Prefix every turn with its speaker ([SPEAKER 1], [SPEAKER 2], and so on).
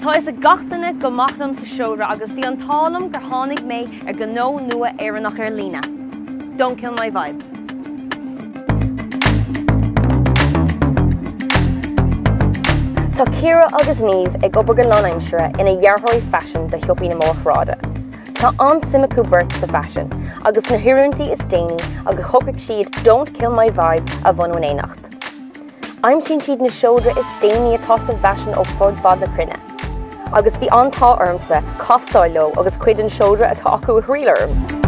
[SPEAKER 1] Tá fhios ag gach duine go maith liomsa seodra agus bhí an t-ádh liom gur tháinig mé ar gnó nua Éireannach ar líne. Don't kill my vibe. Tá Ciara agus Niamh ag obair go lánaimseartha ina dhearthóirí faisin do shiopaí na mórshráide. Tá an-suim acu beirt sa bhfaisean agus sna hoiriúintí is déanaí agus shocraigh siad Don't Kill My Vibe a bhunú in éineacht. Aimsíonn siad na seodra is déanaí atá sa bhfaisean ó fud fad na cruinne. Agus bhí an t-ádh ormsa castáil leo agus cuid den seodra atá acu a thriail orm.